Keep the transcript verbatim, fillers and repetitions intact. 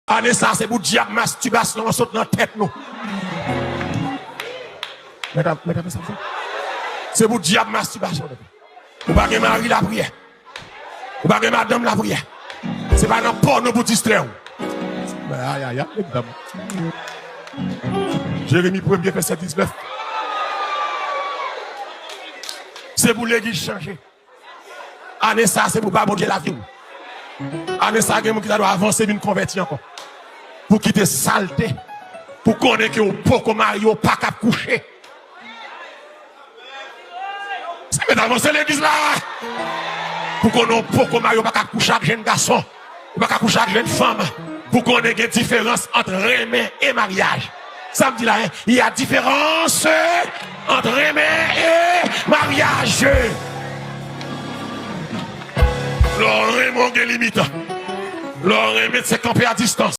Ane sa, se pou dyab mastibasyon an sot nan tèt nou. Mèt ap, mèt ap sa fè. Se pou dyab mastibasyon an. Ou pa gen mari lapriyè. Ou pa gen madanm lapriyè. Se pa nan pòno pou distrè w. Ayayay, egzanp. Jeremi premye vèsè diznèf. Se pou legliz chanje. Ane sa, se pou ba Bondye lavi w. Ane sa, gen moun ki ta dwe avanse vin konvèti ankò. Pou kite salte. Pou konnen ke w poko marye, w pa kab kouche. Se mèt avanse legliz la. Pou konnen w poko marye, w pa kab kouche ak jèn gason. Ou pa kab kouche ak jèn fanm. Pou konnen gen diferans ant renmen e maryaj. Sa m di la, hein? Il y a différence entre renmen e maryaj. Lè w renmen, w gen limit. Lè w renmen, se kanpe a distans.